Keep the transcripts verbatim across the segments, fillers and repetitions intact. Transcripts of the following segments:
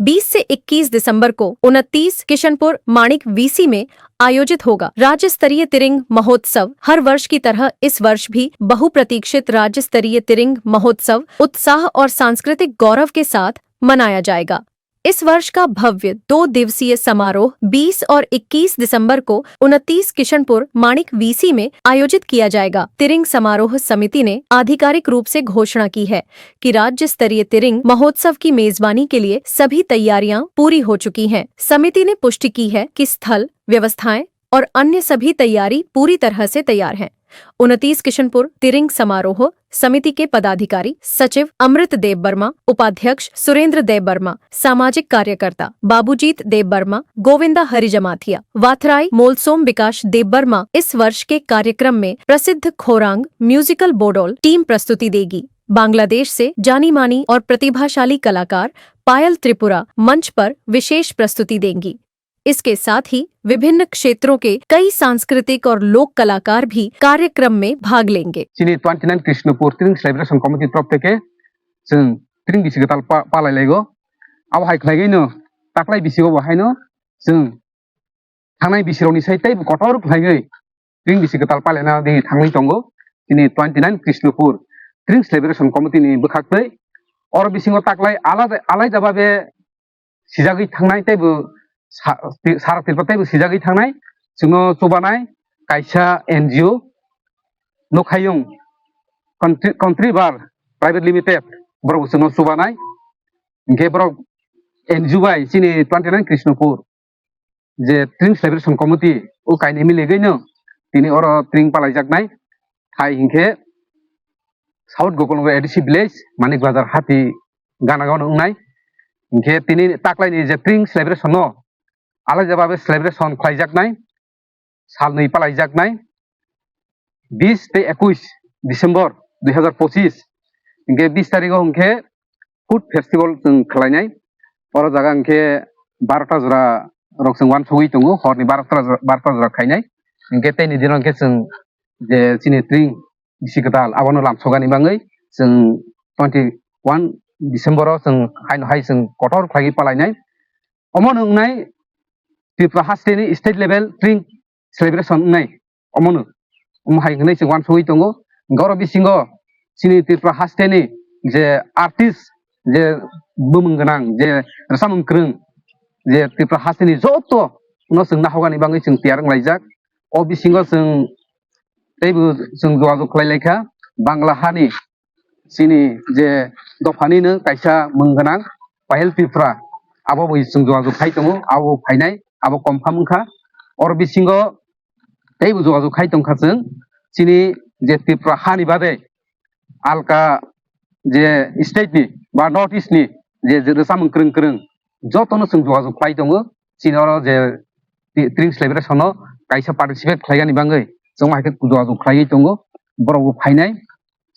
बीस से इक्कीस दिसंबर को उनतीस किशनपुर माणिक वीसी में आयोजित होगा राज्य स्तरीय तिरिंग महोत्सव। हर वर्ष की तरह इस वर्ष भी बहुप्रतीक्षित राज्य स्तरीय तिरिंग महोत्सव उत्साह और सांस्कृतिक गौरव के साथ मनाया जाएगा। इस वर्ष का भव्य दो दिवसीय समारोह बीस और इक्कीस दिसंबर को उनतीस किशनपुर माणिक वीसी में आयोजित किया जाएगा। तिरिंग समारोह समिति ने आधिकारिक रूप से घोषणा की है कि राज्य स्तरीय तिरिंग महोत्सव की मेजबानी के लिए सभी तैयारियां पूरी हो चुकी हैं। समिति ने पुष्टि की है कि स्थल, व्यवस्थाएं और अन्य सभी तैयारी पूरी तरह से तैयार हैं। उनतीस किशनपुर तिरिंग समारोह समिति के पदाधिकारी सचिव अमृत देव वर्मा, उपाध्यक्ष सुरेंद्र देव वर्मा, सामाजिक कार्यकर्ता बाबूजीत देव वर्मा, गोविंदा हरिजमाथिया, वाथराई मोलसोम विकास देव वर्मा इस वर्ष के कार्यक्रम में प्रसिद्ध खोरांग म्यूजिकल बोडोल टीम प्रस्तुति देगी। बांग्लादेश से जानी मानी और प्रतिभाशाली कलाकार पायल त्रिपुरा मंच पर विशेष प्रस्तुति देंगी। इसके साथ ही विभिन्न क्षेत्रों के कई सांस्कृतिक और लोक कलाकार भी कार्यक्रम में भाग लेंगे। Chini twenty nine Krishnapur Tring Celebration Committee torof theke chwng Tring bisi kwtal pa-, palai laigo. Abo hai khlaiwi no taklai bisi o bo haino chwng thangnai bisi rokni sai teibo kotor khlaiwi Tring bisi kwtal palaina di thangwi tongo. Chini twenty nine Krishnapur Tring Celebration Committee ni bwkhak tei oro bisingo taklai alada, alaida babe sijagwi thangnai teibo sa-, ti-, sara tirpa teibo sijagwi thangnai. Chwngno chubanai kaisa N G O Nukhayung Country, Country Bar Private Limited borok chwngno chubanai. Hinkhe borok N G O bai chini twenty nine Krishnapur je Tring Celebration Committee o kainwi miligwino tini oro tring palaijaknai. Hai hinkhe South Gokul A D C Village, Manik Bazar Hati gana gana wngnai. Hinkhe tini taklaini je Tring Celebration no alaida babe celebration khlaijaknai, salnwi palaijaknai bis tei ekuis December dui hazar pochis. Hinkhe bis tarikh o hinkhe Food Festival chwng khlainai. Oro jaga hinkhe barota jora rok chwng uansugwi tongo, horni barota jora, barota jora khainai. Hinkhe teini dino hinkhe chwng je chini Tring bisi kwtal abono lamsogani bagwi chwng twenty one December o chwng haino hai chwng kotor khlaiwi palainai. Omono wngnai Tripura hasteni state level Tring celebration wngnai. Omono, omo hai hwnwi chwng uansugwi tongo. Hinkhe oro bisingo chini Tripura hasteni je artist, je bumung gwnang, je rwchapmung kwrwng, je Tripura hasteni joto no chwng nahokani bagwi chwng tiyar wnglaijak. O bisingo chwng teibo chwng jogajog khlai laikha Bangla hani chini je dophani no kaisa mung gwnang Pahel Tripura, abo bo chwng jogajog khai tongo, abo phainai, abo confirm wngkha. Oro bisingo teibo jogajog khai tongkha chwng chini je Tripura hani bade alka je state ni ba North East ni je, je rwchapmung kwrwng kwrwng jotono chwng jogajog khlai tongo. Chini oro je ti-, Tring Celebration o kaisa participate khlaigani bagwi chwng hai khe jogajog khlaiwi tongo. Borok bo phainai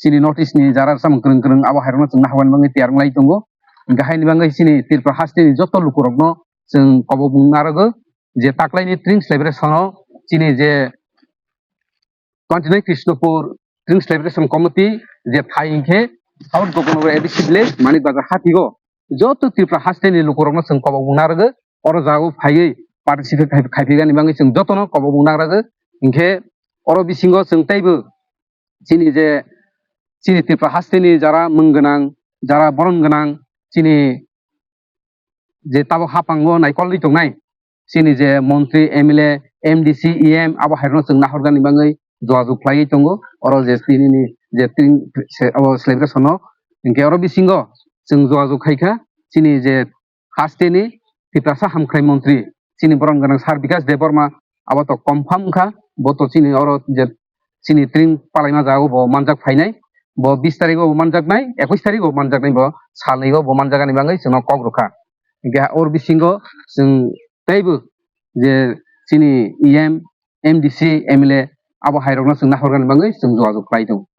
chini North East ni jara rwchapmung kwrwng kwrwng abo hai rokno chwng nahornani bagwi tiyar wnglai tongo. Hinkhe haini bagwi chini Tripura hasteni joto lukurokno chwng kobokmung narwgo je taklaini Tring Celebration o chini je twenty nine Krishnapur Tring Celebration Committee je phai hinkhe South Gopinagar A D C Village Manik Bazar Hati o joto Tripura hasteni lukurokno chwng kobokmung narwgo, oro jagao phaiwi participate khai, khaiphigani bagwi chwng jotono kobokmung narwgo. Hinkhe oro bisingo chwng teibo chini je chini Tripura hasteni jara mung gwnang, jara boron gwnang, chini je tabuk haphango naikolwi tongnai, chini je montri, M L A, M D C, E M abo hai rokno chwng nahornani bagwi jogajog khlaiwi tongo. Oro je tini ni je tring se-, abo celebration o, hinkhe oro bisingo chwng jogajog khaikha chini je hasteni Tiprasa hamkrai montri chini boron gwnang Sir Bikash Debbarma abo to confirm wngkha, bo to chini oro je chini tring palaima jagao bo manjak phainai, bo bis tarikh o bo manjaknai, ekush tarikh o bo manjaknai, bo salnwi o bo manjakani bagwi chwngno kok rwkha. Hinkhe oro bisingo chwng teibo je chini E M, M D C, M L A abo hai rokno chwng nahornani bagwi chwng jogajog khlai tongo.